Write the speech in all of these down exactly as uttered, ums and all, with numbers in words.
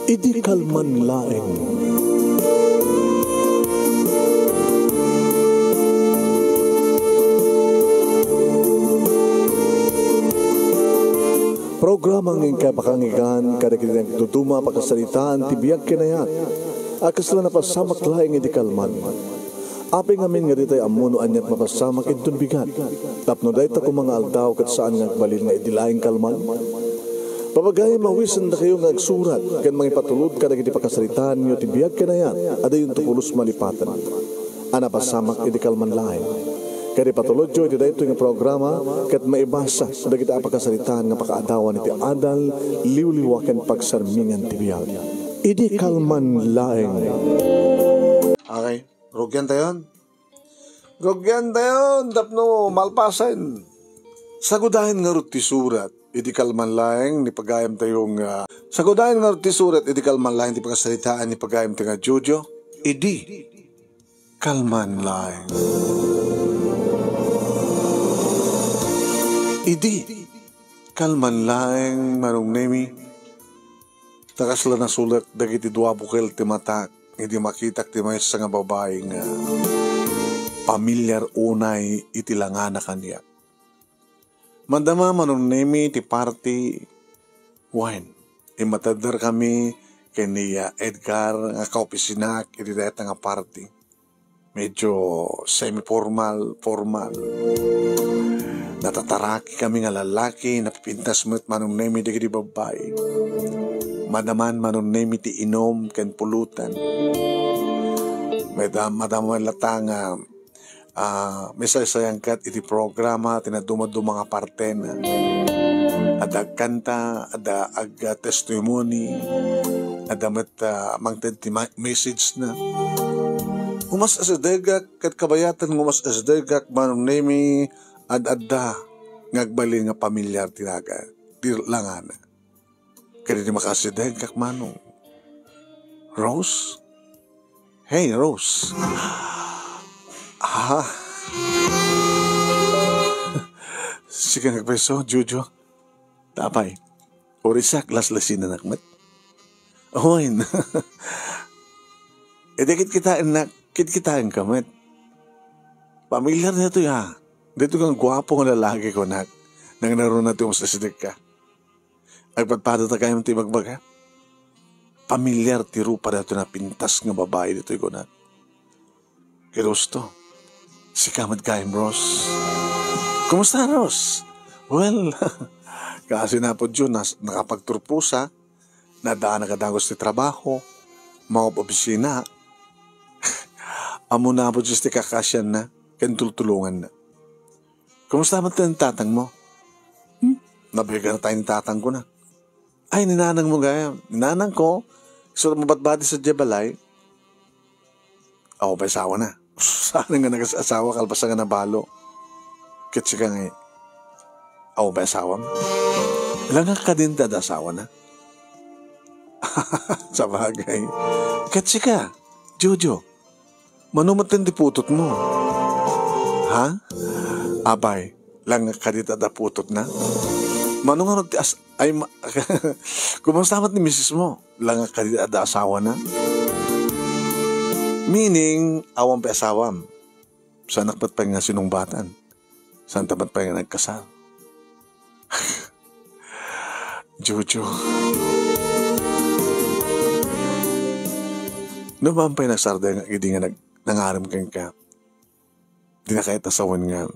Idi kalman laeng. Programa nga inkay pakangigan kadagiti nagduduma a pakasaritaan ti biag ken ayat a kasla napasamak laeng idi kalman. Apay ngamin nga ditay ammo no aniat mapasamak inton bigat, tapno dayta koma nga aldaw ket saan nga agbalin nga idi laeng kalman? Papagayam, mawisendakayo nga agsurat ken mangipatulod kadagiti pakasaritaanyo ti biag ken ayat a dayonto pulos malipaten a napasamak idi kalman laeng. Ket ipatulodyo iti daytoy nga programa ket maibasa dagiti a pakasaritaan nga pakaadawan iti adal, liwliwa ken pagsarmingan ti biag. Idi kalman laeng. Okay. Rugiantayon. Rugiantayon tapno malpasen. Sagudayen ngarud ti surat idi kalman laeng ni pagayamtayo nga, sagudayen ngarud ti surat idi kalman laeng ti pakasaritaan ni pagayamtayo nga Jojo. Idi kalman laeng. Idi kalman laeng, Manong Nemi. Ta kasla nasulat dagiti dua bukel ti matak idi makitak ti maysa nga babai nga pamilyar unay iti langana kaniak. Madama, Manong Nemi, ti party. Wen, immatedderkami ken ni, ah, Edgar nga kaopisinak iti dayta nga party. Medyo semi-formal, formal. Natatarakikami nga lalaki, napipintas met, Manong Nemi, dagiti babbai. Madaman, Manong Nemi, ti inom ken pulutan. Madam-, madama latta nga, ah, maisaysayan ket iti programa ti nadumaduma nga partena. Adda agkanta, adda ag-testimony, adda met, ah, mangted ti ma-, message na. Umas-asidegak ket kabayatan nga umas-asidegak, Manong Nemi, ad-adda nga agbalin nga pamilyar ti naga, ti langana. Kadidi makaasidegak, Manong. Rose? Hey, Rose. Ah. Sige, nagpeso, Jojo. Tapay. Urisak, laslasinan met. Oy. Iti kitkitaennak, kitkitaenka met. Pamilyar daytoy, ha? Daytoy nga guapo nga lalaki, kunak. Nangnaruna ti umas-asidegka. Agpadpadata gayam ti ibagbaga. Pamilyar ti rupa daytoy napintas nga babai ditoy, kunak. Ket husto, sika met gayam, Rose. Kumusta, Rose? Well, kaasi na po, Jun, nas-, nakapagturposa, nadaan a kadagos ti trabaho, mga opisina. Ammo na po, Diyos, ti kakasianna, ken tultulonganna. Kumusta met ti tatang mo? Hmm? Nabigatan tayo ni tatang ko na. Ay, ni nanang mo gayam. Ni nanang ko, so, mabatbati sa balay. Awan pay asawa na. Saan nga nagasawa kalpasan nga nabalo? Ket sika nga, awan pay asawam? Langak kadin ti adda asawa na? Sabagay. Ket sika, Jojo, mano met ti putot mo? Ha? Apay, langak kadita da putot na? Mano nga ti as-, ay, ma-, kumusta met ni misis mo? Langak kadita da asawa na? Meaning, awan pay asawam. Saanak met pay nga sinungbatan. Saan ta met pay nga nagkasal. Jojo. No man pay nagsardengak idi nga nag-, nangarem kenka, di na kayat a sawen nga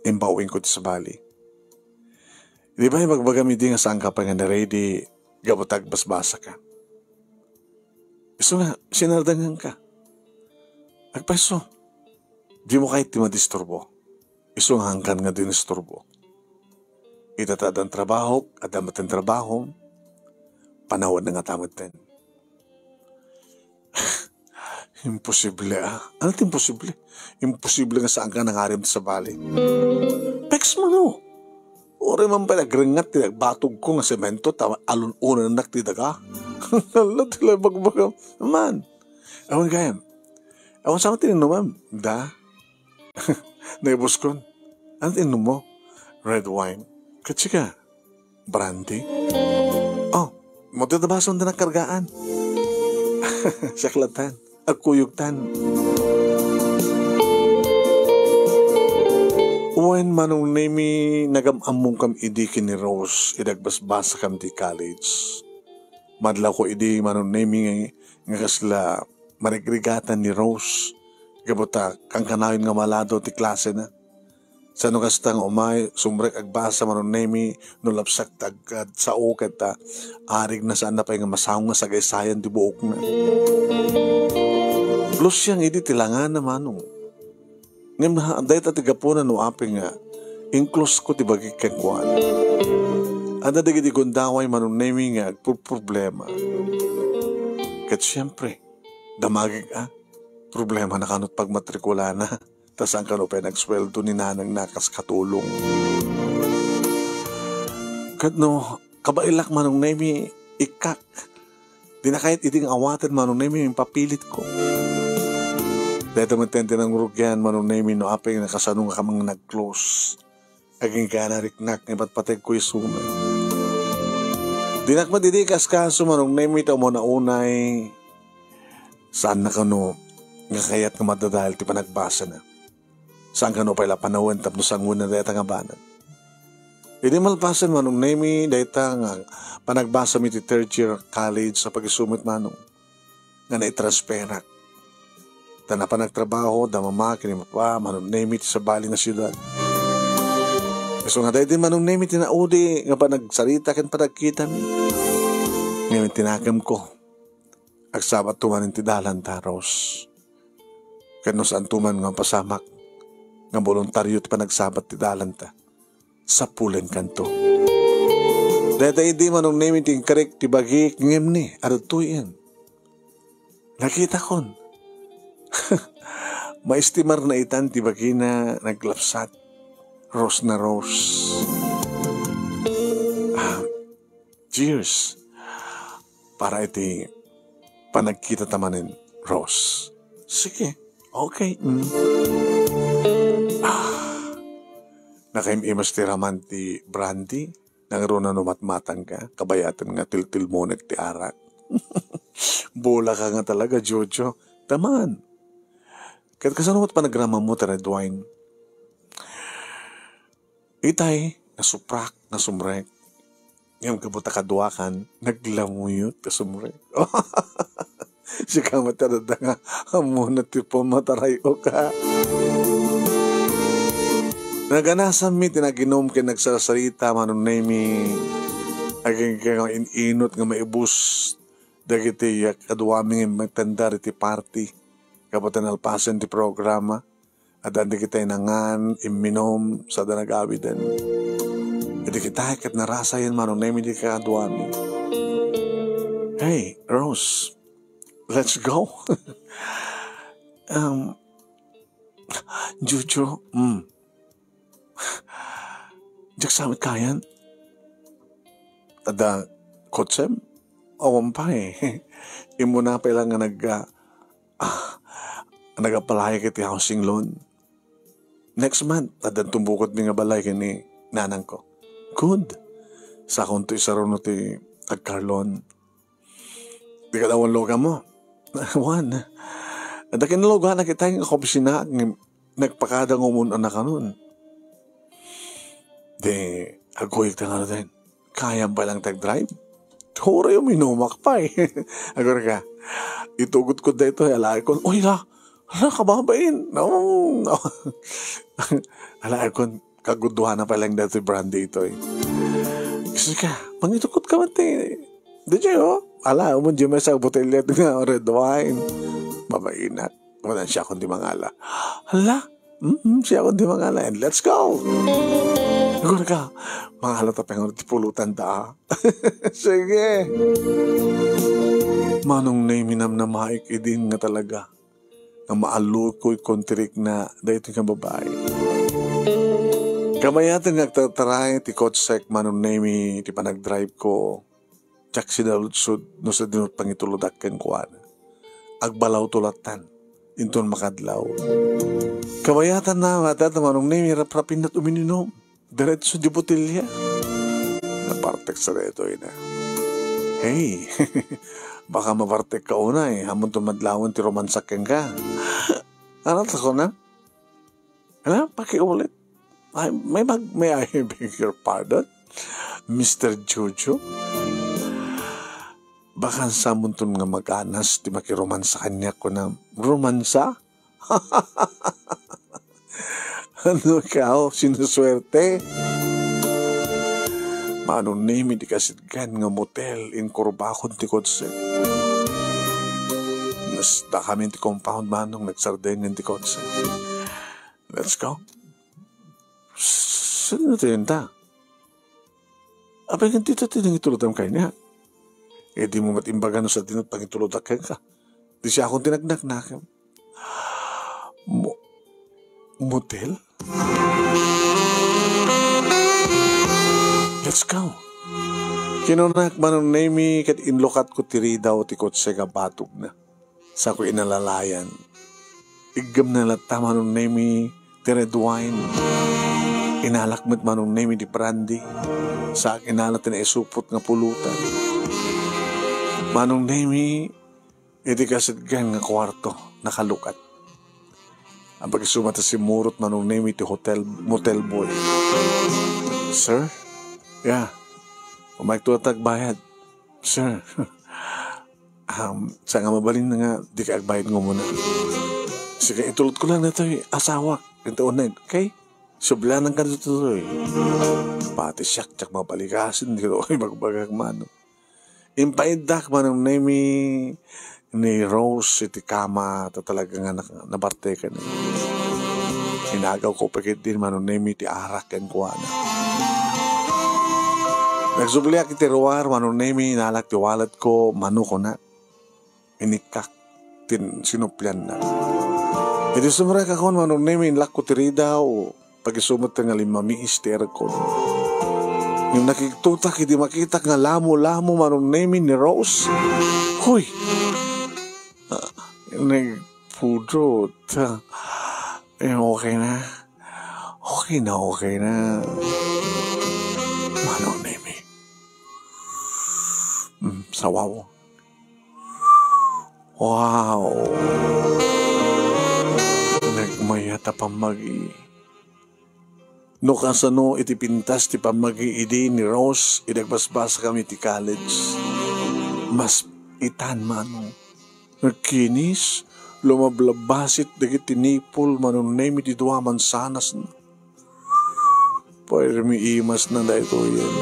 imbawingko ti sabali. Di ba ibagbagam idi nga saanka pay nga na-ready gapu ta agbasbasaka? Isu nga, sinardenganka. Agpayso, dimo kayat ti madisturbo. Isu nga angkan nga dinisturbo. Ita ta addan trabahok, adda met ti trabahom, panawanna ngata metten. Imposible, ah. Ano ti imposible? Imposible nga saanka nangarem ti sabali. Peks mano. Uray man pay nagrengngat ti nagbatog ko nga semento ta alun-unennak ti daga. Ala ti la ibagbagam. Man. Awan gayam. Awan sa ti inumam. Da. Naibuskon. Ano ti inum mo? Red wine. Ket sika? Brandy? Oh, Mo ti basem da nakargaan. Siak latta. Agkuyogtan. Wen, Manong Nemi, nagam-ammongkam idi ken ni Rose idi agbasbasakam ti college. Madlawko idi, Manong Nemi, nga, nga kasla marigrigatan ni Rose. Gapu ta kankanayon nga maladaw ti klasena. Sano kasta nga umay, sumrek agbasa, Manong Nemi, no lapsak ta agkad sao ket, ah, arigna, saanna pay nga masaong nga sagaysayan ti buokna. Lusiang idi ti langana, Manong. Ngem ha, dayta ti gapuna no apay nga inklusko ti bagik kenkuana. Adda dagiti gundaway, Manong Nemi, nga agpurproblema. Ket siempre, damagek a, problemana kano ti pagmatrikulana. Ta saan kano pay nagsueldo ni nanangna kas katulong. Ket no kabaelak, Manong Nemi, ikkak. Dina kayat idi nga awaten, Manong Nemi, impapilitko. Dayta met ti nangrugian, Manong Nemi, no apay nakasano nga kamang nag-close. Agingga nariknak nga ipatpategko isuna. Dinak met idi kaskaso, Manong Nemi, ta umuna unay, saanna kano nga kayat nga madadael ti panagbasana. Saan kano pay la panawen tapno sangoenna dayta nga banag. Idi malpasen, Manong Nemi, dayta nga panagbasam iti third year college a pagisumit, Manong, nga naitransferak. Ta napan nagtrabaho da mama ken ni papa, Manong Nemi, ti sabali nga siudad. Isu nga daydi, Manong Nemi, ti naudi nga panagsarita ken panagkitami. Ngem ti nakemko, agsabatto manen ti dalanta, Rose. Ket no saanto man nga mapasamak nga boluntario ti panagsabat ti dalanta, sapulenkanto. Dayta idi, Manong Nemi, ti inkarek ti bagik, ngem ni, adtoyen. Nakitakon. Maistimarna itan ti bagina naglapsat. Rose na Rose. Ah, cheers. Para iti panagkita ta manen, Rose. Sige. Okay. Mm. Ah. Nakaim-imas ti raman ti brandy. Nangruna no matmatangka, kabayaten nga tiltilmonek ti arak. Bola ka nga talaga, Jojo. Taman. Ket kasano met panagramanmo ti red wine? Itay, nasuprak, nasumrek. Ngem gapu ta kaduakan, naglamuyot, kasumrek. Sika met ti adda nga ammona ti pamataray-ok. Naganasanmi ti naginum ken nagsarsarita, Manong Nemi. Agingga nga in-inut nga maibus dagiti kaduami nga mangtendar iti party. Gapu ta nalpasen ti programa. Addan dagiti nangan, imminum, sada nagawiden. Iti kita ket narasayen, Manong Nemi, di kaduami. Hey, Rose, let's go. Um, Jojo, mm. Diak sa met kayan. Adda kotsem? Awan pay. Immuna pay lang nga nag-, ah, ah, nag-apply iti housing loan. Next month, addan tumbukodmi nga balay ken ni nanangko. Good. Sakonto isaruno ti agkarlon. Di kada awan lugam mo. Awan. Adda kinalugana kita nga kaopisina, ng-, nagpakada nga umun-, anakanon. Di, agkuyog ta nga den. Kayam pay lang tag-drive? Hura yung minumak pa eh. Agor ka, itugot ko dito, alaay ko, "Uy, la, ala, kababain." No, no. Alaay ko, kaguduhan na pala yung dati brandy ito eh. Kasi ka, mangitukot ka man ti. Di siya, oh. Ala, umun di may sa botelya nga red wine. Mabainak. Wala siya kundi mangala. Hala? Mm, siya kundi mangala. And let's go! Gura ka, mangala ta pengon ti pulutan ta, ah. Sige. Manong Nemi, namnamaik idin nga talaga nga maallukoy kon ti rikna daytoy nga babai. Kabayaten nga agtartaray ti kotsek, Manong Nemi, ti panagdrive ko. Diak sinaludsod no sadino pangituludak kenkuana. Agbalawto lattan inton makadlaw. Kabayatanna nga adda Manong Nemi, raprapinna umininum. Diretso di botelya. Napartek sa daytoy na. Hey, baka mabartek ka unay, ammon ti madlawen ti romansak kenka. Ano ta kuna? Ala, pakiulit. Ay, may mag-, may I beg your pardon? Mister Jojo? Baka samunton nga maganas ti makiromansa kaniak kuna, romansa? Ano ka, oh, sinusuwerte? Manong Nemi, di kasidgan nga motel, inkurbakon ti kotse. Nasda kami ti compound, Manong, nagsardengen ti kotse. Let's go. Sino tayo ta? Apay, ngem dita ti nangitulodam kaniak. Eh, dimo met imbaga no sadino ti pangitulodak kenka. Di siakon ti nagnaknakem. Mo-, motel? Let's go. Kinunak, Manong Nemi, ket inlukatko ti ridaw ti kotse nga batogna. Sako inalalayan. Iggemna latta, Manong Nemi, ti red wine. Inalak met, Manong Nemi, ti brandy. Saak inala ti naisupot nga pulutan. Manong Nemi, iti kasidgan nga kuarto, nakalukat. Apag-isu met a simmurot, Manong Nemi, ti hotel, motel boy. "Sir? Yeah. Umayto ta agbayad." "Sir, um, saan nga mabalin nga dika agbayad nga umuna? Sige, itulodko lang daytoy asawak. Ito uneg, okay? Subliananka ditoy." Pati siak, diak mapalikasin, ditoy ibagbagak, Manong. Impaiddak, Manong Nemi, ni Rose iti kama, ta talaga nga nak-, nabartekan. Inagawko pay ketdi, Manong Nemi, ti arak kenkuana. Nagsubliak iti ruar, Manong Nemi, inalak ti walletko, mano, kunak. Inikkak ti sinuplianna. Idi sumrekakon, Manong Nemi, inlakko ti ridaw, pag-isu met nga limmamiis ti aircon. Ngem nakigtotak idi makitak nga lamo-lamo, Manong Nemi, ni Rose. Hoy! Ah, nagpudot. Eh, okay na. Okay na, okay na. Manong Nemi. Mm, sawaw. Wow! Nagmayat a pammagi. No kasano iti pintas ti pammagi idi ni Rose idi agbasbasakami iti college. Mas itan, Manong. Nagkinis, lumablabbasit dagiti nipol, Manong Nemi, ti dua mansanasna. Pay rumiimasna daytoyen.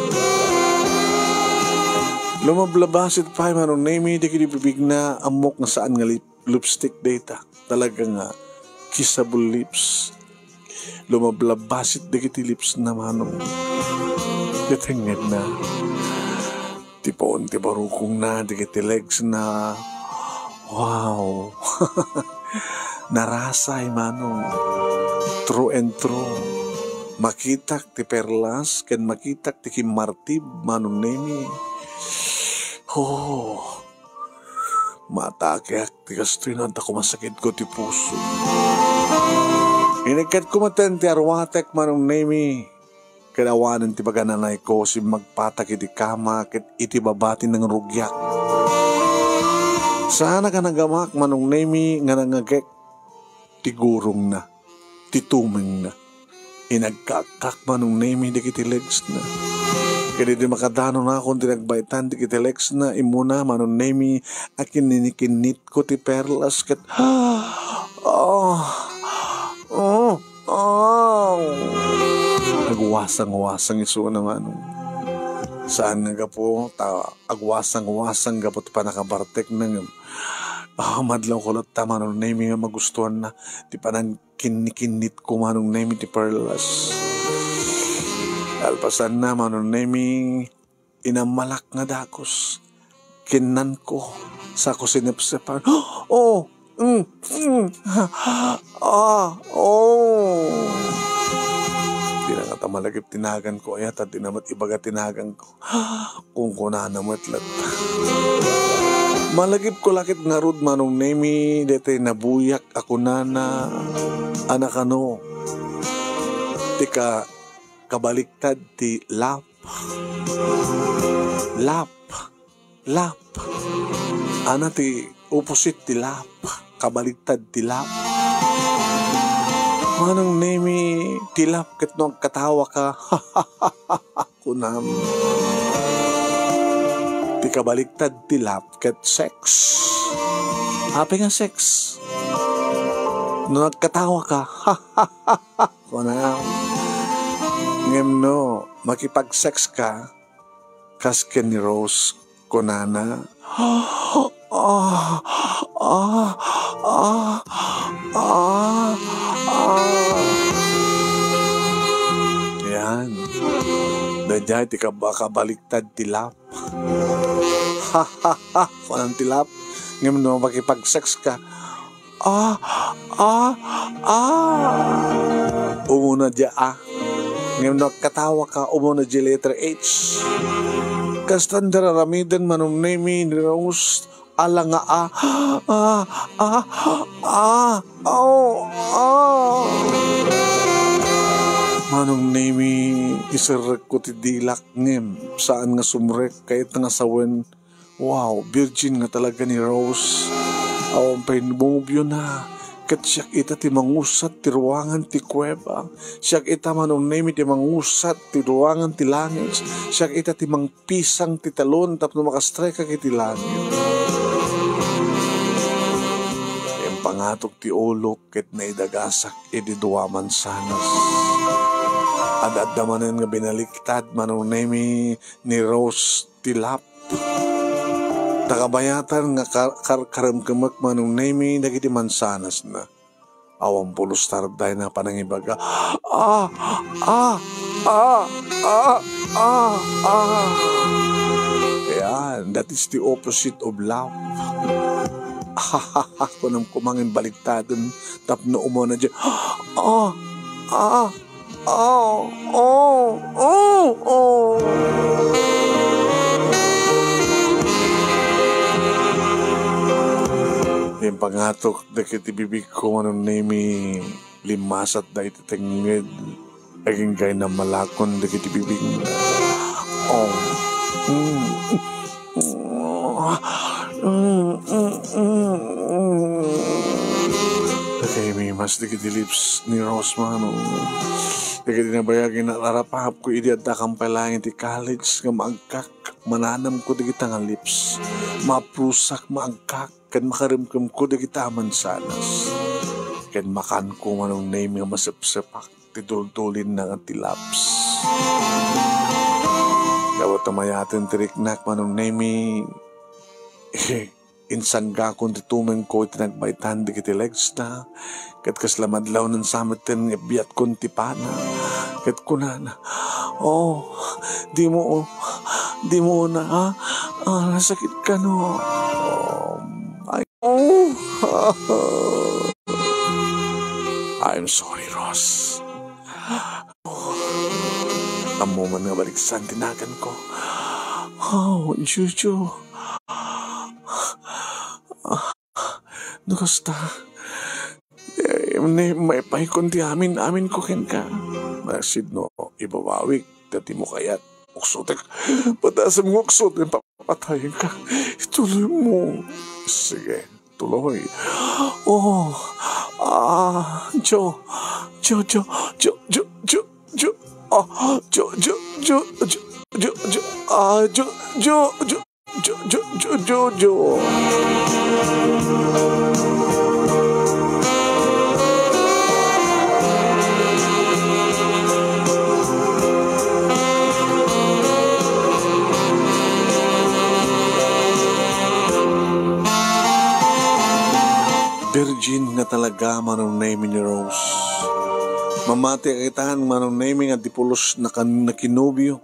Lumablabbasit pay, Manong Nemi, dagiti bibigna, ammok nga saan nga lip-, lipstick dayta. Talaga nga kissable lips. Lumablabbasit dagiti lipsna, Manong. Ket tengngedna. Ti puon ti barukongna, dagiti legsna. Wow! Narasay, Manong. True and true. Makitak ti perlas, ken makitak ti kimmartib, Manong Nemi. Oh, matakeak ti kastoy no adda kumasakitko ti puso. Inikkatko met ti arwatek, Manong Nemi. Ket awanen ti pagananayko, simmagpatak iti kama ket iti baba ti nangrugiak. Saanak a nagamak, Manong Nemi, nga nangngegek ti gurongna, ti tumengna. Inagkakkak, Manong Nemi, dagiti legsna. Ket idi makadanonakon ti nagbaetan dagiti legsna, immuna, Manong Nemi, a kininikinnitko ti perlas ket, ah, ah, ah. Agwasang-wasang isuna, Manong. Saan nga gapu ta agwasang-wasang gapu ti pannakabartekna ngem, ah, madlawko latta, Manong Nemi, nga magustuanna ti panangkinnikinnitko, Manong Nemi, ti perlas. Kalpasanna, Manong Nemi, inammalak nga dagus. Kinnanko. Sako sinepsepan. Oh! Mm, mm. Ah, oh. Di na ngata malagip ti naganko. Ay, ta di na met ibaga ti naganko. Kunkunana met latta. Malagipko la ket ngarud, Manong Nemi, daytoy nabuyak a kunana, a nakano, ti ka-, kabaliktad ti love. Love. love. Ania ti opposite ti love? Kabaligtad ti love. Manong Nemi, ti love ket no agkatawa ka, kunam. Ti kabaligtad ti love ket sex. Apay nga sex? No agkatawa ka, kunam. Ngem no makipag-sex ka, kas ken ni Rose, kunana, "Ah, ah, ah, ah, ah." Yan. Daydiay ti kab-, kabaligtad ti love. "Ha, ha, ha," kunan ti love. Ngem no makipag-sex ka, "Ah, ah, ah." Umuna diay A. Ngem no agkatawa ka, umuna diay letter H. Kastan ti aramiden, Manong Nemi, ni Rose, ala nga A. Ah, ah, ah, oh, ah. Manong Nemi, iserrekko ti dilak, ngem saan nga sumrek, kayat nga sawen, Wow, virgin nga talaga ni Rose. Awan pay nobiona. Ket siak ita ti mangusat ti ruangan ti kuweba. Siak ita, Manong Nemi, ti mangusat ti ruangan ti langit. Siak ita ti mangpisang ti talon tapno makastreka iti langit. Impangatok ti ulok ket naidagasak idi dua mansanas. Ad-adda manen nga binaliktad, Manong Nemi, ni Rose ti love. Ta kabayatan nga kar-, kar-, karemkemek, Manong Nemi, dagiti mansanasna. Awan pulos ta ardayna panangibaga, "Ah, ah, ah, ah, ah, ah." Yan, that is the opposite of love. Kunam koma nga imbaliktaden tapno umuna diay, "Ah, ah, ah." Oh, oh, oh, oh. Impangatok dagiti bibigko, Manong Nemi, limmasatda iti tengnged. Agingga namalakon dagiti bibigna. Oh. Mm. Nakaimimas dagiti lips ni Rose, Manong. Dagiti nabayag nga narapapko idi adda kampay laeng iti college nga maagkak, mananamko dagita nga lips. Maprusak, maagkak, ken makaremkemko dagita a mansanas. Ken makanko, Manong Nemi, nga masepsepak ti duldulinna nga ti laps. Gapu ta mayaten ti riknak, Manong Nemi, insanggakon ti tumengko iti nagbaytan dagiti legsna, ket kasla madlawnan sa metten nga ibiatkon ti pana, ket kunana, "Oh, dimo, dimo na, ah, ah, nasakit ka, no?" Oh, ay, oh. I'm sorry, Ross. Ammom man nga baliksan ti naganko. Oh, Juju. No kasta, eh, ni, maipaykon ti amin-aminko kenka. Masido, ibabawik, dati mo kayat. Uksotek, patasem nga uksot, nga papatayenka. Ituloy mo. Sige, tuloy. Oh, ah, Jo, Jo, Jo, Jo, Jo, Jo, Jo, ah, Jo, Jo, Jo, Jo, Jo, Jo, ah, Jo, Jo, Jo. Jo, Jo, Jo, Jo, Jo. Virgin nga talaga, Manong Nemi, ni Rose. Mamati a kitan, Manong Nemi, nga di pulos nakan-, nakinobio.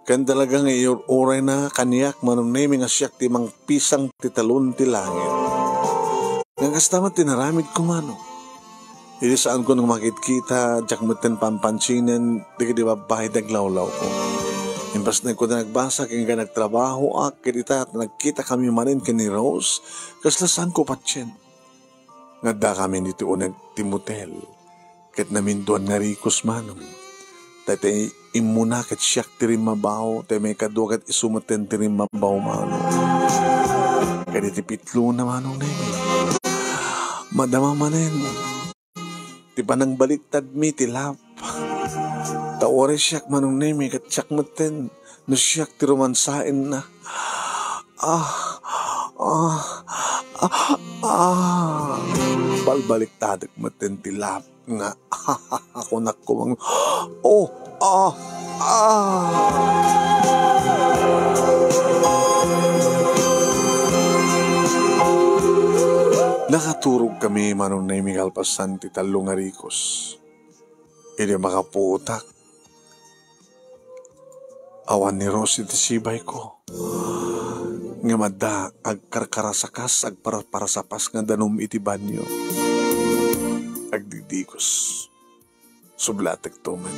Ken talaga nga iur-urayna kaniak, Manong Nemi, nga siak ti mangpisang ti talon ti langit. Nga kasta met ti naramidko, Manong. Idi saanko nga makitkita, diak metten pampansinen dagiti babbai ti aglawlawko. Impasnekko ti nagbasa ken nagtrabahoak, ket ita, nagkitakami manen ken ni Rose, kasla saanko patien. Nga addakami ditoy uneg ti motel, ket naminduan nga rikos, Manong. Dayta immuna ket siak ti rimmabaw, dayta maikadua ket isu metten ti rimmabaw, Manong. Ket iti pitlona, Manong Nemi, madama manen ti panangbaliktadmi ti lap. Ta uray siak, Manong Nemi, ket siak metten no siak ti romansaenna. Ah, ah, ah, ah. Balbaliktadek metten ti lap nga kunak kumang, "Oh, ah, ah." Nakaturogkami, Manong Nemi, kalpasan ti tallo nga rikos. Idi makapuotak, awan ni Rose iti sibayko. Ngem adda agkarkarasakas, agparaparasapas nga danum iti banio. Agdidigos. Sublatekto met.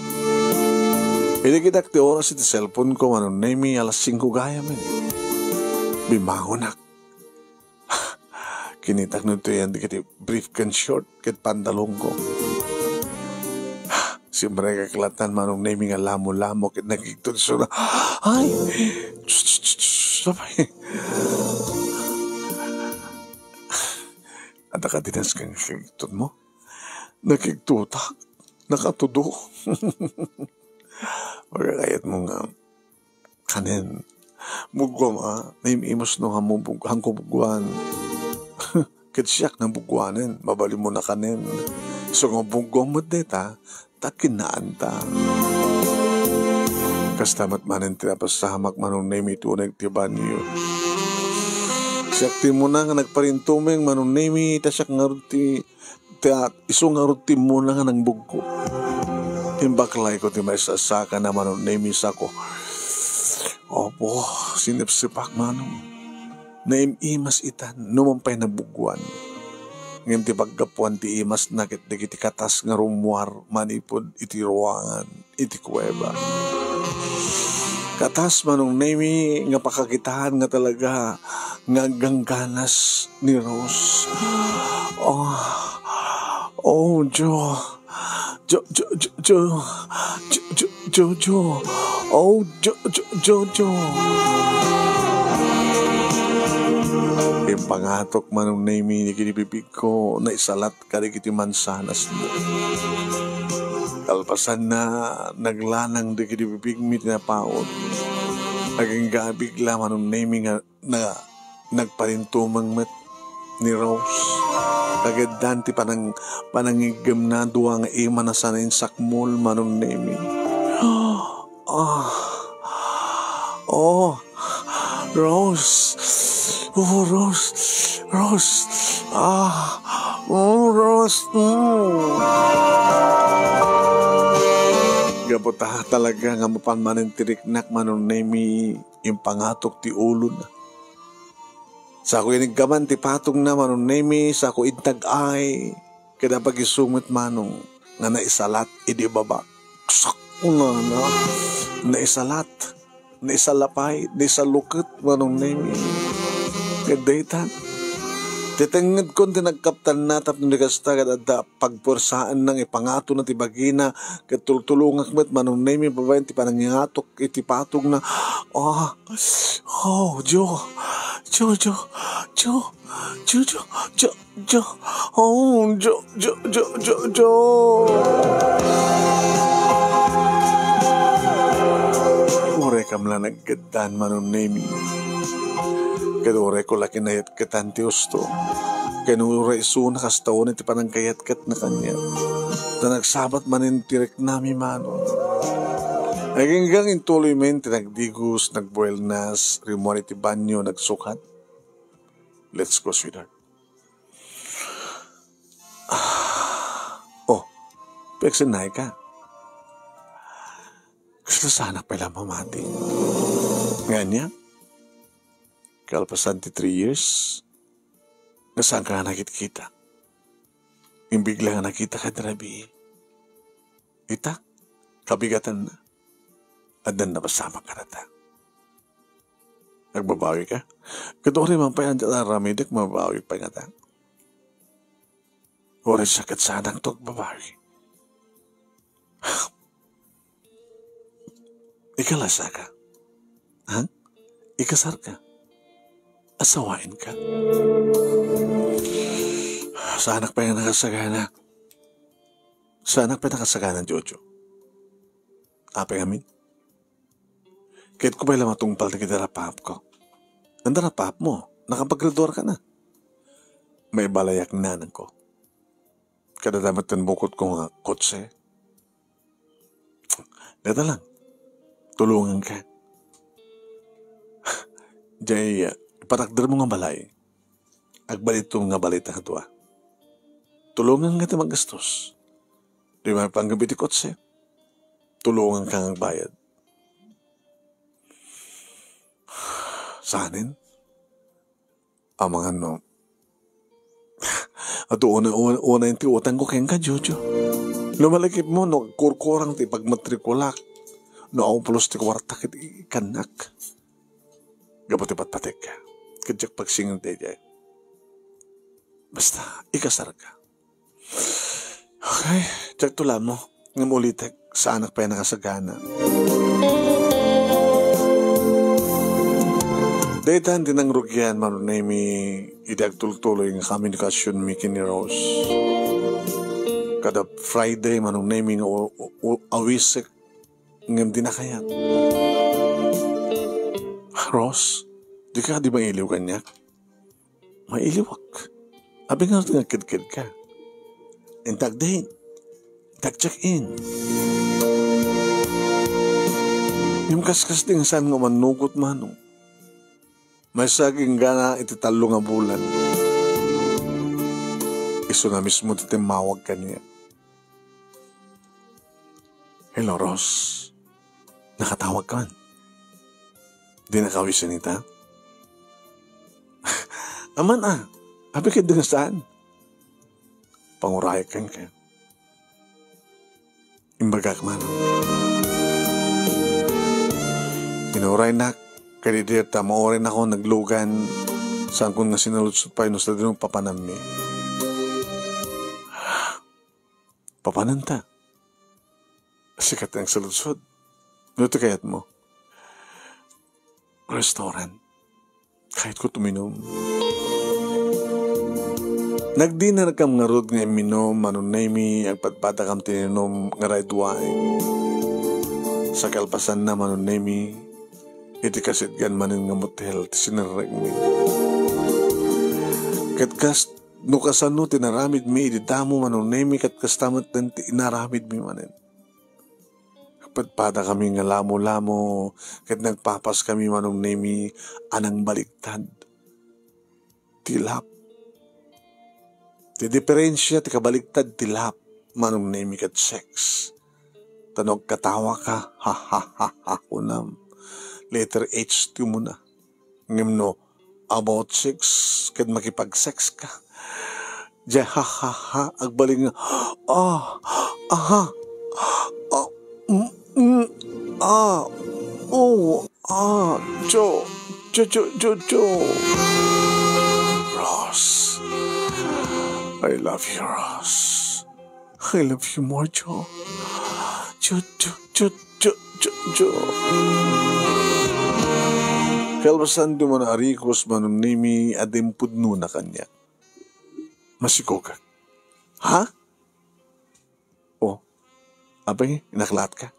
Idi kitak ti oras iti cellphone ko, Manong Nemi, alas singko gayam. Bimmangonak. Kinitak no ito yan, dagiti brief ken short ket pantalon ko. Simrekak latan, Manong Nemi, nga lamo-lamo ket nagigtod isuna. Ay! Tss, tss, tss, tss, sabay. Adda ka dinas ken nagigtod mo? Nagigtodak. Nakatudo. Pagkakayat mo nga kanen. Bugguam a, naim-imus no, hamo bug-, hanko bugguan. Ket siak nabugguanen, mabalin mo nakanen. So nga bugguam met deta, ta kinnaanta. Kasta met manen ti napasamak, Manong Nemi, iti uneg ti banio. Siak ti immuna nga nagparintumeng, Manong Nemi, ta siak ngarud ti, ta isu ngarud ti immuna nga nangbuggo. Imbaklayko ti maisasakana, Manong Nemi, sako. Opo, sinepsepak, Manong. Naim-imas itan, numan pay nabugguan. Ngem ti paggapuan ti imasna ket dagiti katas nga rummuar manipud iti ruangan iti kuweba. Katas, Manong Nemi, nga pakakitaan nga talaga nga aggangganas ni Rose. Oh, oh, Jo. Jo, Jo, Jo, Jo. Jo, Jo, Jo, Jo. Oh, Jo, Jo, Jo, Jo. Impangatok, Manong Nemi, dagiti bibigko, naisalat kadagiti mansanasna. Kalpasanna, naglanang dagiti bibigmi ti napaut. Agingga a bigla, Manong Nemi, nga na, nagparintumeng met ni Rose. Kageddan ti panang-, panangiggemna, dua nga imana sana insakmol, Manong Nemi. Ah. Oh. Rose. Oh, Rose. Rose. Ah. Oh, Rose. Mm. Gapu ta talaga nga mapan manen ti riknak, Manong Nemi, impangatok ti ulona. Sako iniggaman ti patongna, Manong Nemi, sako intag-ay, ket apag-isu met, Manong, nga naisalat idi baba. Sak! Unana, naisalat, naisalapay, naisaluket, Manong Nemi. Ket dayta, ti tengngedkon ti nagkaptanna tapno di kasta ket adda pagpuersaenna nga ipangatonna ti bagina, ket tultulongak met, Manong Nemi, babaen ti panangingatok iti patongna. Ah, oh, Jo, Jo, Jo, Jo, Jo, Jo, Jo, Jo, oh, Jo, Jo, Jo, Jo, Jo. Uray kam la naggeddan, Manong Nemi. Ket uray ko la kinayat ketan ti usto. Ken uray isuna kasta unay ti panangkayatketna kaniak. Ta nagsabat manen ti riknami, Manong. Aginggang intuloy men ti nagdigos, nagbuelnas, rimmuar iti banio, nagsukat. Let's go, sweetheart. Ah. Oh, piagsennay ka. Kasta sanak pay la mamati. Nga ania? Kalpasan ti three years, nga saanka nga nakitkita. Imbigla nga nakita ka dita rabii. Ita, kabigatanna. Addan napasamak kadata. Agbabawi ka? Ket uray man pay adda aramidek, mabawi pay ngata. Uray sakit sanak to agbabawi. Ikalasaka. Ha? Ikasarka. Asawaenka. Saanak pay a nakasagana. Saanak pay a nakasagana, Jojo. Apay ngamin? Ket ko pay la matungpal dagiti rapapko. Anda rapapmo? Nakapaggraduarka na. Maibalayak nanangko. Kada damet ten bukotko nga kotse. Deta lang. Tulonganka. Jay, ah, ipatakdermo nga balay. Agbalitom nga balay ta kadua. Tulonganka ti maggastos. Di mapanggap iti kotse. Tulonganka nga agbayad. Sanen? Amangan no. Adu una, una, una ti utangko kenka, Jojo. Lumalakipmo no agkurkurang ti pagmatrikulak. No aw pulos ti kuarta ket ikannak. Gapu ti patpatekka. Ket diak pagsingir daydiay. Basta, ikasarka. Okay, diak tulamo. Ngem ulitek, saanak pay a nakasagana. Daytan ti nangrugian, Manong Nemi, iti agtultuloy nga komunikasionmi ken ni Rose. Kada Friday, Manong Nemi, nga u-, u-, u-, awisek, ngem di nakayat. Rose, di ka di mailiw kaniak? Mailiwak. Apay ngarud nga agkedkedka? Intak din. Intak check-in. Ngem kaskas ti nga saan nga umannugot, Manong. Maysa agingga iti tallo nga bulan. Isuna mismo ti timmawag kaniak. Hello, Rose. Nakatawag ka man. Di nakawisen ita? Aman a, apay ket di nga saan? Pangurayak kenka. Imbagak man. Inuraynak, kadidi ta maurayen ako naglugan, saankon nga sinaludsod pay no sadino papananmi. Papananta. Sika ti agsaludsod. No ti kayatmo? Restaurant. Kayatko tuminum. Nagdinnerkam ngarud nga imminum, Manong Nemi, agpadpadakam ti ininum nga red wine. Sa kalpasanna, Manong Nemi, iti kasidgan manen nga motel ti sinerrekmi. Ket kas-, no kasano ti inaramidmi idi damo, Manong Nemi, ket kasta met ti inaramidmi manen. Agpadpadakami nga lamo-lamo, ket nagpapaskami, Manong Nemi, a nangbaligtad ti love. Ti diperensia ti kabaligtad ti love, Manong Nemi, ket sex. Ta no agkatawaka, ha, ha, ha, ha, kunam. Letter H ti umuna. Ngem no about sex, ket makipag-sex ka. Diay ha, ha, ha, agbalin nga, ah, aha, ah, mm, mm, ah, oh, ah, Jo, Jo, Jo, Jo, Jo. Ross, I love you, Ross. I love you more, Jo. Jo, Jo, Jo, Jo, Jo, Jo. Kalpasan, duman a arikos, Manong Nemi, a dimpudnona kaniak. Masikogak. Ha? Oh, apay, inaklat ka?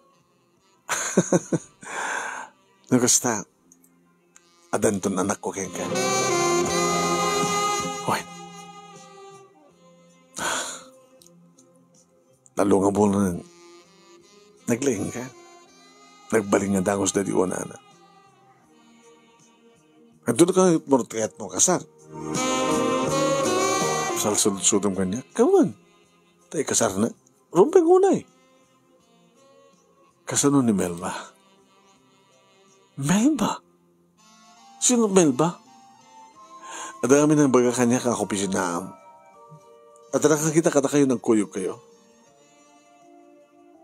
No kasta, adanton anakko kenka. Hoy. Tallo nga bulan, naglaing ka. Nagbalin nga dangus daydi unana. Adda ka mortiatmo kasar. Salsudsudom kaniak. Kawan. Ta ikasarna. Rumbeng unay. Kasano ni Melba? Melba? Sino Melba? Adda kami nang baga kaniak a kaopisinaam. Adda nakakita kadakayo nagkuyog kayo?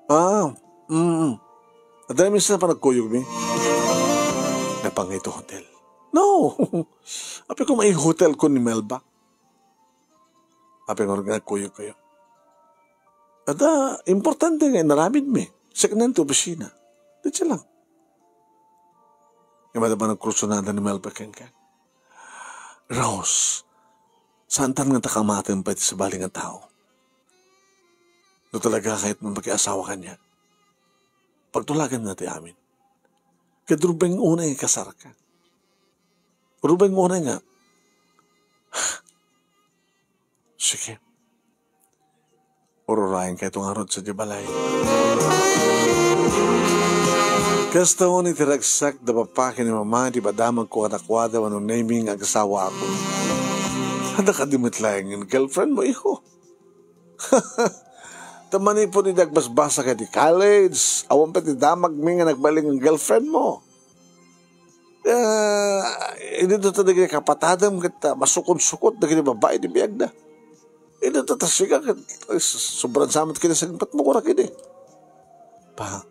Ah, mm. Adda kami sa panagkuyog mi. Napangay to hotel. No! Apay ko may hotel ko ni Melba. Apay nga nagkuyog kayo. Adda, importante nga inaramid mi. Seknan ti opisina. Diay lang. Ngem adda panagkursunada ni Melba kenka. Rose, saantan nga ta kamatem pay ti sabali nga tao. No talaga kayat mo makiasawa kaniak, pagtulaganna ti amin. Ket rubeng unay nga ikasarka. Rubeng unay nga, sige. Ururayen kayto ngarud sadiay balay. Kasta wen iti ragsak da papa ken ni mama, di ba damagko kadakuada, Manong Nemy, nga agasawaak? Adda kadi met laeng nga girlfriend mo, iho? Ta manipud idi agbasbasak iti college, awan pay ti damagmi nga nagbalin nga girlfriend mo. Ah, idinto ta dagiti kapatadem ket, ah, masukot-sukot dagiti babbai ti biagda. Idinto ta siak ket, ay, s-, sobran sa met kinasagpat mo kunak idi. Pa,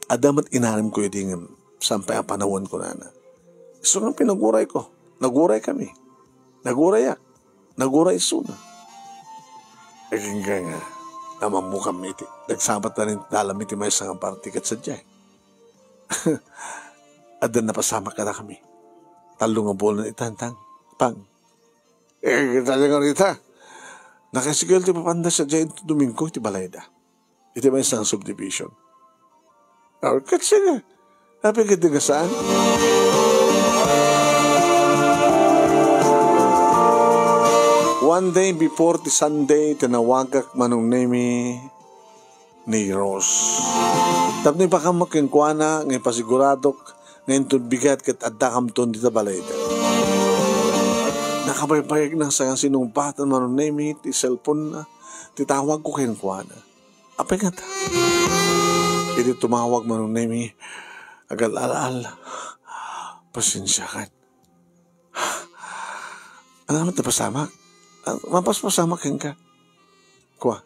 adda met inaramko idi ngem saan pay a panawen, kunana. Isu nga pinagurayko. Naguraykami. Nagurayak. Naguray isuna. Agingga nga, namammukam iti, nagsabat na rin dalam iti maysa nga party ket sadiay. Adda napasamak kadakami. Tallo nga bulan ita, Tang. Pang. Eh, kita nga rita. Nakasigel ti papanda sadiay iti Domingo iti balayda. Iti maysa nga subdivision. Or, ket sige. Apay ket di nga saan? One day before ti Sunday, tinawagak, Manong Nemy, ni Rose. Tapno ipakammo kenkuana nga ipasiguradok nga inton bigat ket addakamton dita balayda. Nakabaybayag na sa sinungpatan, Manong Nemy, ti cellphone na, ti tawag ko kenkuana. Apay ngata? Idi tumawag, Manong Nemy, agal-al-al. Pasensiakan. Ania met ti napasamak? Ah, mapaspasamak kenka. Kua.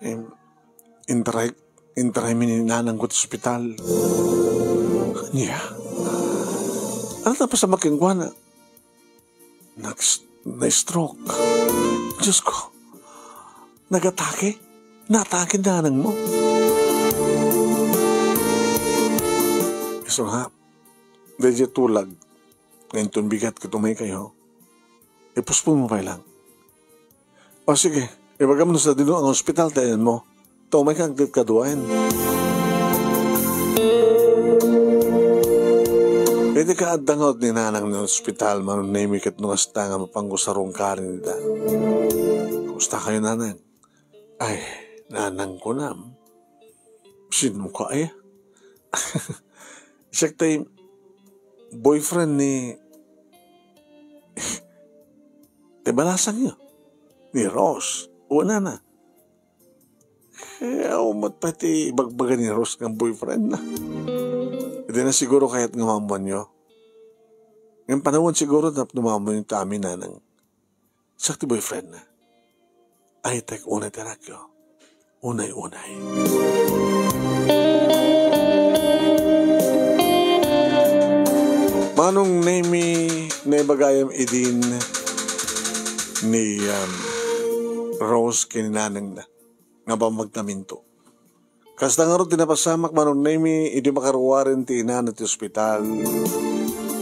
Em, intaray, intaraymi ni nanangko ti ospital. Ania? Ania ti napasamak kenkuana? Nag-, na-stroke. Diyos ko. Nagatake? Naatake ni nanangmo? Isu nga, daydiay tulag nga inton bigat ket umaykayo, ipusponmo pay lang. O sige, ibagam no sadino nga ospital ti ayanmo. Ta umayka agdayag kaduaen. Idi kaadda nga ni nanang iti ospital, Manong Nemy, ket no kasta nga mapanko sarungkarin ida. Kumusta kayo, nanang? Ay, nanang, kunam. Sino ka, ay? Siak tay boyfriend ni, ti balasangyo, ni Rose. Wen, nana. Eh, awan met pay ti ibagbaga ni Rose nga boyfriend na. Idi na siguro kayat nga maammoanyo. Ngem panawen siguro tapno maammoanyo ta amin, nanang. Siak ti boyfriend na. Ay, tek, unay ti anakyo. Unay-unay. Manong Nemy, naibaga gayam idin ni, um, Rose ken ni nanangna nga bambagtaminto. Kasta ngarud ti napasamak, Manong Nemy, idi makaruaren ti inana ti ospital.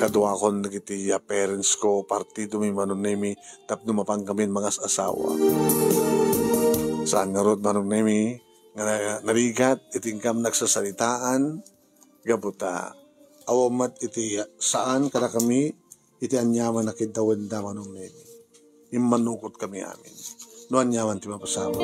Kaduakon dagiti, ah, parents ko, partidomi, Manong Nemy, tapno mapankamin mangas-asawa. Saan ngarud, Manong Nemy, nga na-, narigat iti inkam nagsasaritaan, gapu ta awan met iti saan kadakami iti aniaman a kiddawenda, Manong Nemy. Immanugotkami amin no aniaman ti mapasamak.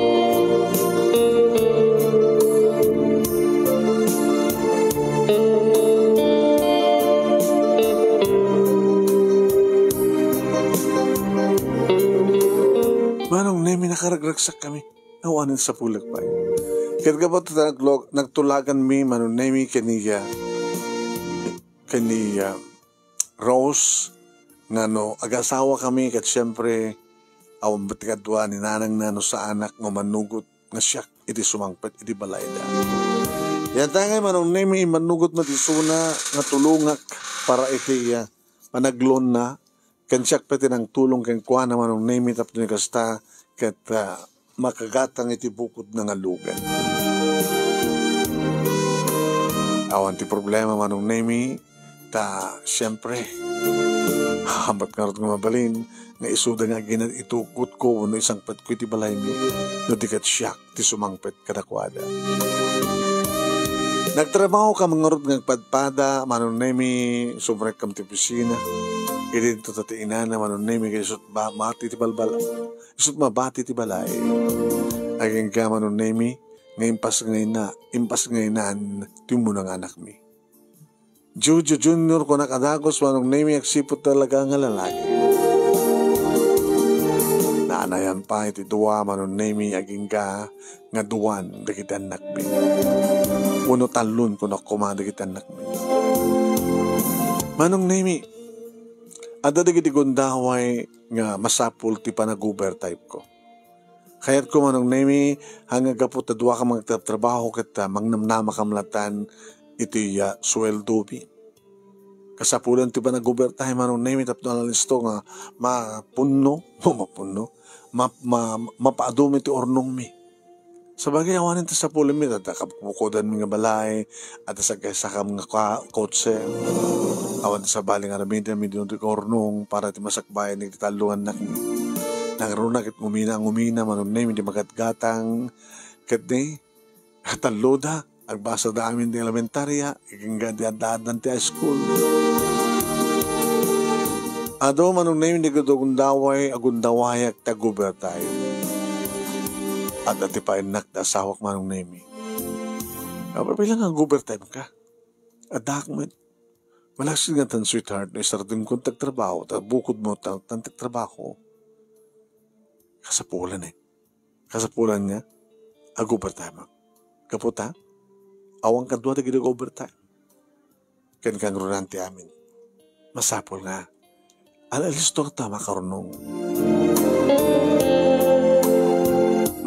Manong Nemy, nakaragragsakkami. Awanen sapulek pay. Ket gapu ta naglo-, nagtulaganmi, Manong Nemy, ken ni, ah, ken ni, ah, Rose, nga no agasawakami, ket siempre, awan met ti kadua ni nanangna no saanak nga manugot nga siak iti sumangpet iti balayda. Yantangay, Manong Nemy, immanugot met isuna nga tulongak para iti, ah, panagloanna, ken siak pay ti nangtulong kenkuana, Manong Nemy, tapno ni kasta ket, ah, makagatang iti bukodna nga lugan. Awan ti problema, Manong Nemy, Ta, siempre, hamat ngarud nga mabalin nga isuda nga aginad iti ukotko wenno isangpetko iti balaymi no di ket siak ti sumangpet kadakuada. Nagtrabahokam ngarud nga agpadpada, Manong Nemi, sumrekkam ti opisina. Idinto ta ti inana, Manong Nemi, ket isut' ba-, mati ti balbal-, isut' mabati ti balay. Agingga, Manong Nemi, nga impasngayna-, impasngaynan ti umuna nga anakmi. Jojo Junior, kunak a dagus, Manong Nemi, agsipud talaga nga lalaki. Naanayan pay ti dua, Manong Nemi, agingga nga duan dagiti annakmi. Wenno tallon, kunak koma, dagiti annakmi. Manong Nemi, adda dagiti gundaway nga masapul ti panag-overtime ko. Kayatko, Manong Nemi, nga gapu ta duakam nga agtrabtrabaho ket, ah, mangnamnamakam latta iti, ah, sueldomi. Kasapulan ti panag-overtime, Manong Nemi, tapno ala listo nga mapunno, mapunno, ma-, ma-, mapaadum iti urnongmi. Sabagay, awanen ti sapulenmi, adda kabukbukodanmi nga balay, adda sagsaksakam nga ka-, kotse. Awan ti sabali nga aramidenmi ditoy nga urnong para ti masakbayan iti tallo nga annakmi. Nangruna ket ngumina, ngumina, Manong Nemi, ti magatgatang. Ket ni, talloda, agbasada amin ti elementaria, agingga ti adda-addan ti high school. Adu, Manong Nemi, dagiti gundaway, agundawayak ti ag-overtime. Adda ti painnak ti asawak, Manong Nemi. Apay la nga ag-overtime ka? Addaak met. Malaksid nga tan, sweetheart, no isardengkon ti agtrabaho, ta bukodmo ta, tan ti agtrabaho. Kasapulan, eh. Kasapulan nga, ag-overtime. Gapu ta, awan kadua dagiti ag-overtime. Ken kangrunan ti amin. Masapul nga, ala listo ta makarunong.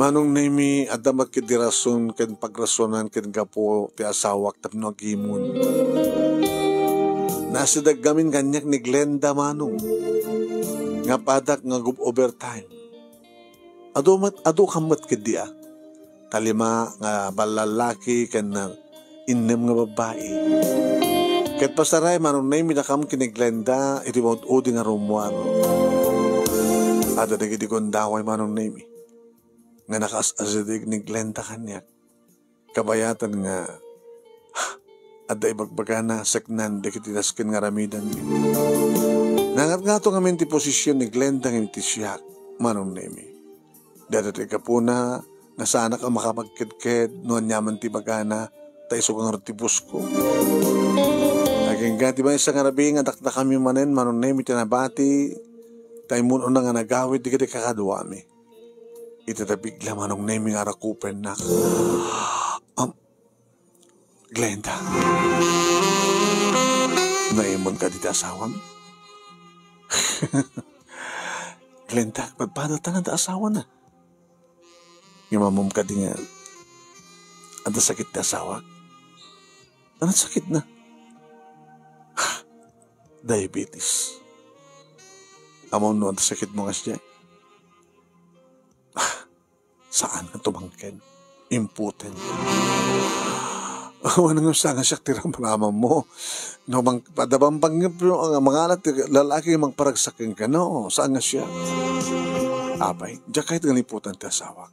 Manong Nemi, adda met ketdi rason ken pagrasonan ken gapu ti asawak tapno agimon. Nasideg ngamin kaniak ni Glenda, Manong, nga padak nga ag-overtime. Adu met, adu kam met ketdi a. Ta lima nga ballallaki ken, ah, innem nga babbai. Ket pasaray, Manong Nemi, dakam ken ni Glenda iti maud-udi nga rummuar. Adda dagiti gundaway, Manong Nemi, nga nakaas-asideg ni Glenda kaniak. Kabayatan nga adda ibagbagana, seknan dagiti nasken nga aramidenmi. Nangatngato ngamin ti posision ni Glenda ngem ti siak, Manong Nemi. Dayta ti gapuna nga saanak a makapagkedked no aniaman ti ibagana, ta isu ngarud ti boss ko. Agingga ti maysa nga rabii nga dakdakamyo manen, Manong Nemi, ti nabati, ta immun-una nga nagawid dagiti kakaduami. Ita ta bigla, Manong Nemi, nga arakupennak. Am, Glenda. Naimon kadi ti asawam? Glenda, padpadata nga adda asawana. Ngem ammom kadi nga adda sakit ti asawak? Ano sakitna? Diabetes. Ammom no adda sakitmo nga siya? Saan nga tumangked? Impotent. Awan nga saan nga siak ti ramramam mo. No, mang, adda bambangen nga mangalat ti lalaki nga mangparagsak kenka, no? Saan nga siak? Apay, diak kayat nga liputan ti asawak.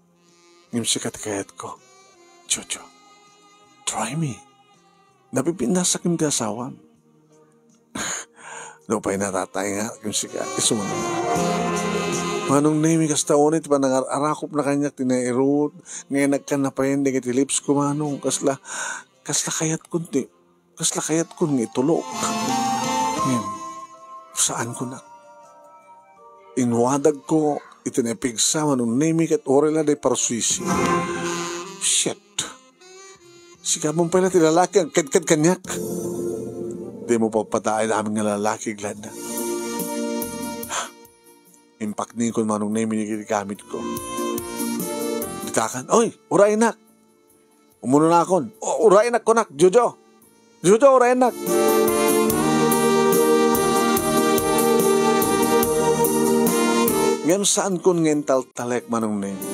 Ngem sika ti kayatko. Jojo, try me. Napipinnasak ken ti asawam. Nupay natatay nga, ken sika, isu man. Manong Nemi, kasta unay ti panangar-arakupna kaniak ti nairut, nga inagkan na payen dagiti lips ko, Manong. Kasla, kasla kayatkon ti, kasla kayatkon nga itulok. Ngem, saan ko na. Inwadagko iti naipigsa, Manong Nemi, ket uray la di parsuisi. Shit. Sika man pay la ti lalaki agkedked kaniak. Dimo papadaay amin nga lalaki, Glenda. Impaknikon, Manong Nemi, dagiti gamitko. Ditakan, "Oy, uraynak!" Umunonakon, "O, uraynak," kunak, "Jojo! Jojo, uraynak!" Ngem saankon nga intaltalek, Manong Nemi.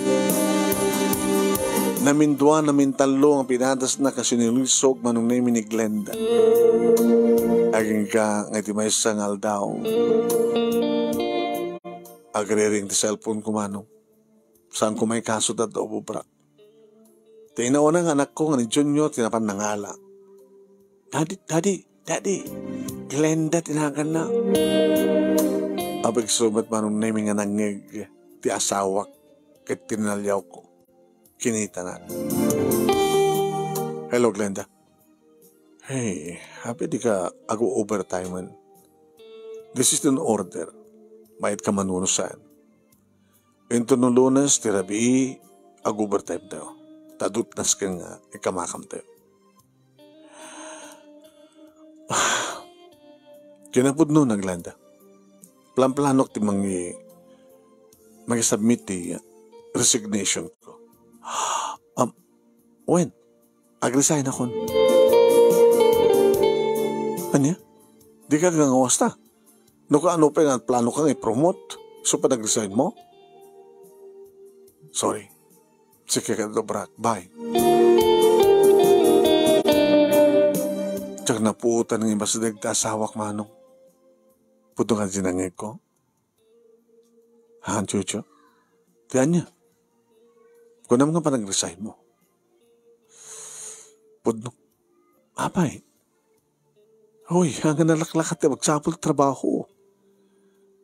Namindua, namintallo nga pinadasna ket sinilisog, Manong Nemi, ni Glenda. Agingga nga iti maysa nga aldaw, agriring ti cellphone ko, manong. Saan ko maikaso ti adda ubobrak. Ti inauna nga anakko nga ni Junior ti napan nangala. "Daddy, daddy, daddy, Glenda ti naganna." Apay, isu met, manong Nemi, nga nangngeg ti asawak ket tinaliawko. Kinitana. "Hello, Glenda." "Hey, apay dika agu-overtime-en? This is an order. Mayat ka manuno saan. Inton no Lunes ti rabii, agu-overtime tayo. Ta dutnas ken nga ikamakam tayo." Kinapudno, Glenda, planplanok ti mangi-, mangi-submit ti resignation ko. Um, when? Agresign akon. Ania? Dika agngangawasta? No kaano pay nga plano ka nga i-promote, isu pay nagresign mo? Sorry. Sige, ket ubrak. Bye. Diak napuotan nga ibasideg ti asawak, manong. Pudno nga dinangngegko. Ha, Jojo? Ti ania? Kunam nga panagresign mo. Pudno. Apay? Hoy, haan nga nalaklakat ti agsapul ti trabaho.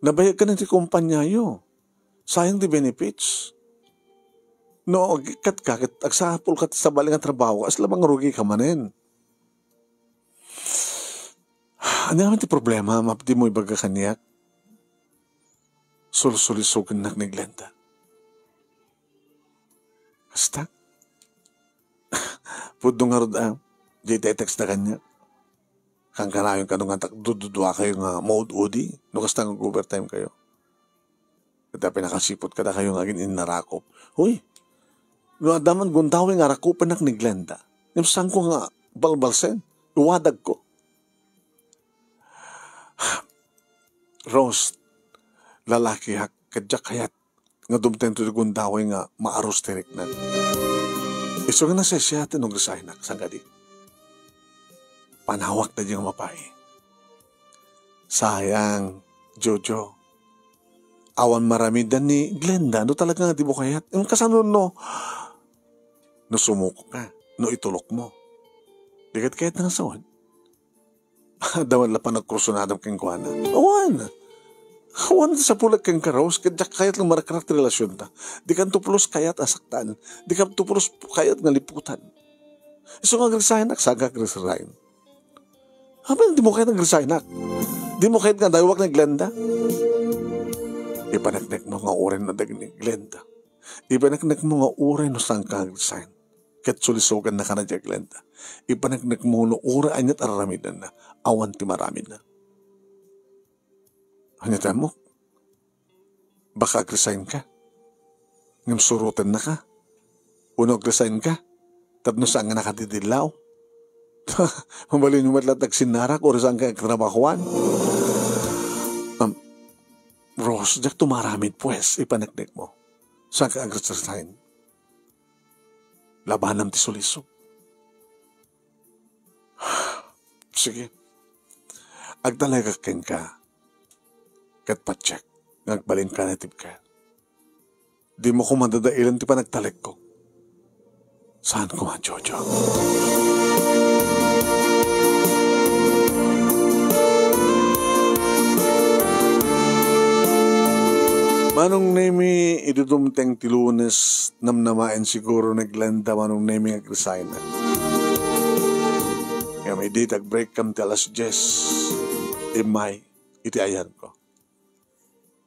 Nabayag ka na ti kumpaniayo. Sayang ti benefits. No agikkat ka, ket agsapul ka ti sabali nga trabaho, kasla mangrugi ka manen. Ania man ti problema, mapdi mo ibaga kaniak? Sulsulisogennak ni Glenda. Kasta? Pudno ngarud a, di te-text da kaniak. Kankanayon kano nga tak-, dududua kayo nga maud-udi, no kasta nga overtime kayo. Ket apay nakasiput kadakayo nga agin-innarakop. Hoy, no adda man gundaway nga arakupennak ni Glenda, ngem saanko nga balbalsen, iwadagko. Rose, lalakiak, ket diak kayat nga dumtengto ti gundaway nga maarus ti riknak. Isu nga nasisiat no agresignak, saan kadi? Panawak daydi nga mapay. Sayang, Jojo. Awan maaramidan ni Glenda no talaga nga di mo kayat. Ngem kasano no, no sumuko ka, no itulok mo? Di ket kayat nga sawen. Adda met la panagkursunadam kenkuana. Awan. Awan ti sapulek kenka, Rose, ket diak kayat nga marakrak ti relasionta. Dikanto pulos kayat a saktan. Dikanto pulos kayat nga liputan. Isu nga agresignak, saan ka agresign? Apay, di mo kayat nga agresignak? Di mo kayat nga adaywak ni Glenda? Ipaneknekmo nga uray no dagiti Glenda. Ipaneknekmo nga uray no saan ka agresign. Ket sulisogannaka na diay Glenda. Ipaneknekmo no uray aniat a aramidenna, awan ti maaramidna. Ania ti ammok? Baka agresign ka? Ngem surotennaka? Wenno agresign ka tapno saan nga nakadidillaw? Mabalinyo met la ti agsinnarak, uray saan ka agtrabahoan? Um, Rose, diakto maaramid, pues, ipaneknekmo. Saan ka agresign? Labanam ti sulisog. Sige. Agtalekak kenka. Ket patiek nga agbalinka native ka. Dimo koma dadailen ti panagtalekko. Saan koma, Jojo? Manong Nemi, idi dumteng ti Lunes, namnamaen siguro ni Glenda, Manong Nemi, nga agresign. Ngem idi ti agbreak kam ti alas dies, immay iti ayanko.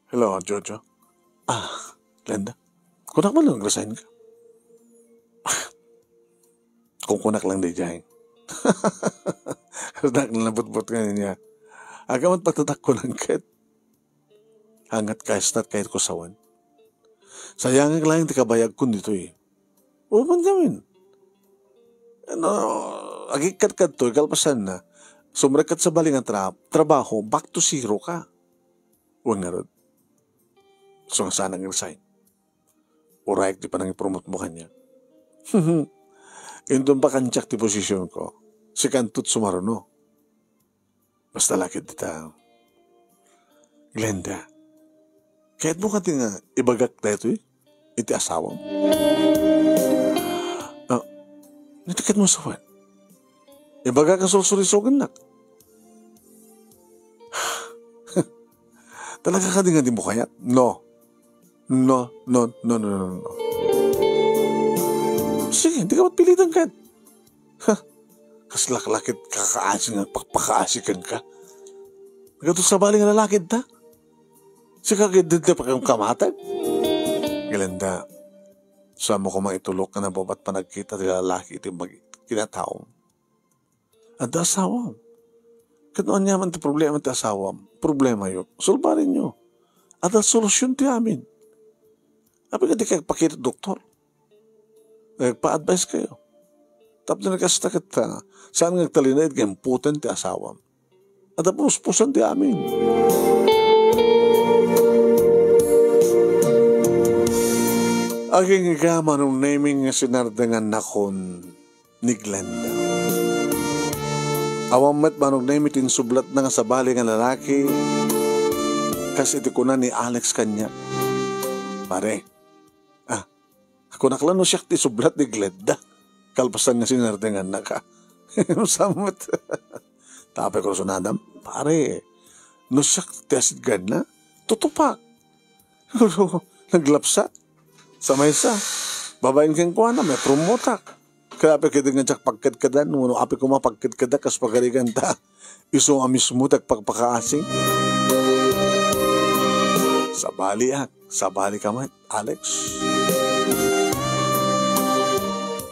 Hello, Jojo. Ah, Glenda. Kunak man lang, agresign ka. Kunkunak lang daydiay. Kunak lang nabutbot nga niya. Agamat patatak ko lang ket. Hangat kayat kayat ko sawen. Sayangak lang ti kabayagkon ditoy. Upan gamin. Ano, agikkat kadto, ikalpasan na. Sumrekkat sa bali nga tra-, trabaho, back to zero ka. Wen ngarud. So, nga saan nag-resign? Uray ti panangipromote mo kaniak. Inton bakantiak ti posisyon ko, sikanto ti sumaruno. Basta laked dita. Glenda, kayatmo kadi nga ibagak daytoy iti asawam? Ah, nito kayatmo sawen? Ibagak a sulsulisogennak. Talaga kadi nga dimo kayat? No. No, no, no, no, no, no. Sige, di ka matpilitan ket. Ha? Kas laklakit kakaasi nga pakpakaasi kenka. Nagato sabali nga lalaki ta? Sika ket dente pakam kamatag? Glenda, saan mo koma itulok nga nababat panagkita ti lalaki iti mag-, kinataom? Adda asawam. Ket no aniaman ti problema ti asawam, problemayo, solbarenyo. Adda solusyon ti amin. Apay nga dika agpakita doktor? Agpa-advise kayo. Tapno kasta ket, ah, saan nga agtalinaed nga impoten ti asawam? Adda puspusan ti amin. Agingga Manong Nemy nga sinardengannakon ni Glenda. Awan met Manong Nemy ti insublatna nga sabali nga lalaki, kas iti kuna ni Alex kaniak. Pare, ah, kunak la no siak ti sublat ni Glenda. Kalpasan nga sinardengannaka. Samot. Tapay ko sunadam, pare, no siak ti asidganna, tutupak. Naglapsat. Sa maysa, babaen kenkuana, maiprumotak. Kaya apay kadi nga diak pagkadkadan, wenno apay koma pagkadkadak kas pagarigan ta isu a mismo ti agpakpakaasi. Sabaliak, sabali ka met, Alex.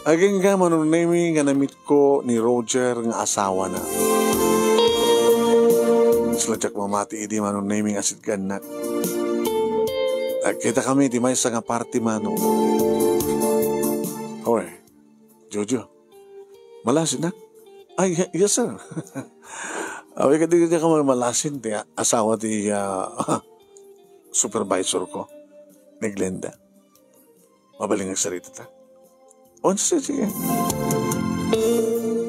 Agingga Manong Nemy nga namitko ni Roger nga asawana. Kasla diak mamati idi Manong Nemy nga asidgannak. Agkita kami ti maysa nga party, Manong. Hoy, Jojo, malasin, ha? Ay, ye-, yes, sir. Awi ka di ka malasin ti asawa ti, ah, supervisor ko, ni Glenda. Mabalin nga sarita ta. O, sige, sige.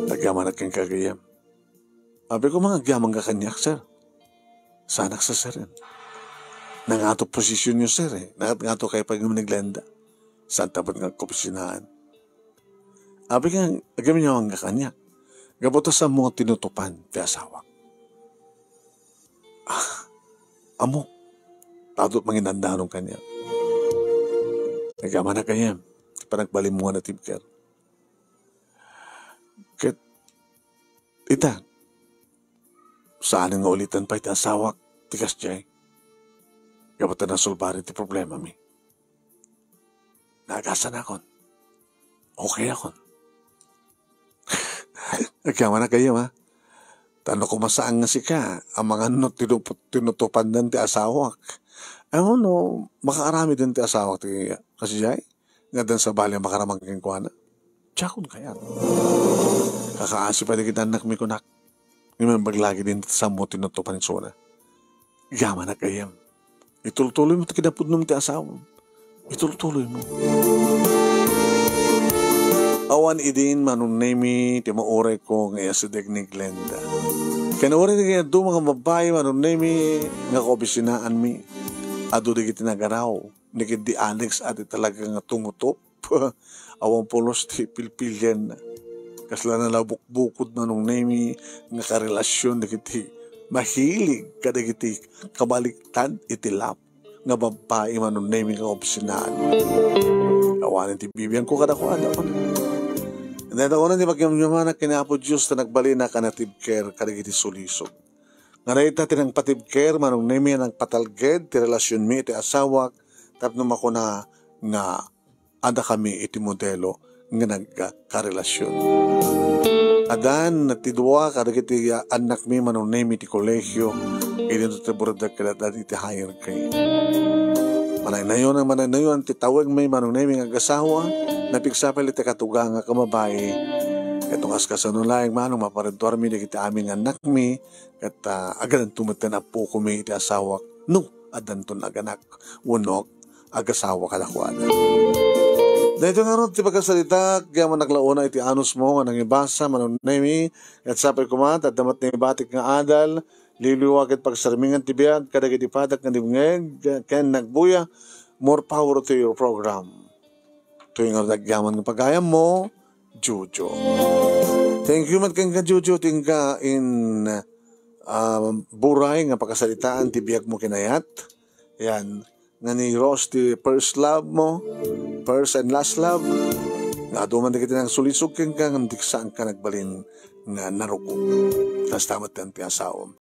Agyamanak kenka gayam. Abi ko, mangagyaman ka kaniak, sir. Sanak sa sir, eh. Nangato posisyon niyo, sir, eh. Nangat-ngato kay pagmamaniglenda. Saan tapat nga kopisinaan? Abi nga, agyaman ka kaniak. Gapu ta saan mo nga tinutupan ti asawak? Ah, amo. Tadot mangindandanon kaniak. Agyamanak gayam. Ti panagbalinmo nga natibker. Ket ita, saan nga ulitan pay ti asawak ti kasdiay. Gapu ta nasolbaren ti problemami. Naagasanakon. Okayakon. Agyamanak gayam, ha? Ta no koma saan nga sika, amangan no tinup-, tinutupandan ti asawak. Ay, no, makaaramiden ti asawak ti kasdiay? Nga addan sabali a makaraman kenkuana. Diakon kayat. Kakaasi pay dagiti annakmi kunak. Ngem naimbag lagi din ti sammo ti natupan isuna. Agyamanak gayam. Itultuloymo ti kinapudnom ti asawam. Itultuloymo. Awan idin Manong Nemy ti maurayko nga iyasideg ni Glenda. Ken uray dagiti dadduma nga babbai Manong Nemy nga kaobisinaanmi, adu dagiti nagaraw. Ni ket di Alex a ti talaga nga tumutop. Awan pulos ti pilpilianna. Kasla nalabukbukod Manong Nemy nga karelasion dagiti mahilig kadagiti kabaliktad iti love nga babbai Manong Nemy nga obsinaan. Awanen ti bibiangko kadakuada. Dayta unan ti pagyamyamanak ken Apo Dios ta nagbalinak a natibker kadagiti sulisog. Nga dayta ti nangpatibker Manong Nemy a nangpatalged ti relasionmi iti asawak tapno makuna nga adda kami iti modelo nga nagkarelasion. Addan ti dua kadagiti annakmi Manong Nemy ti kolegio, idinto ti Boradag ket adda iti higher grade. Manaynayon, manaynayon ti tawegmi Manong Nemy nga agasawa, napigsa pay iti katugangak a babai. Ket no kas-, kasano laeng Manong maparentuarmi dagiti amin nga annakmi, ket, ah, agadanto metten a pukomi iti asawak no addanton aganak wenno agasawa kadakuada. Daytoy ngarud ti pakasaritak, yaman naglauna iti anusmo nga nangibasa, Manong Nemi, ket sapay koma, ta adda met naibatik nga adal, liwliwa ket pagsarmingan ti biag, kadagiti padak nga dimngeg, ken nagbuya, more power to your program. Toy nga nagyaman nga pagayammo, Jojo. Thank you met kenka, Jojo, ti inka in, ah, buray nga pakasaritaan ti biagmo kinayat. Yan. Nga ni Ross ti first love mo, first and last love. Nga adu man dagiti nagsulisog kenka, ngem di saanka nagbalin nga narukog. Kasta met ti asawam.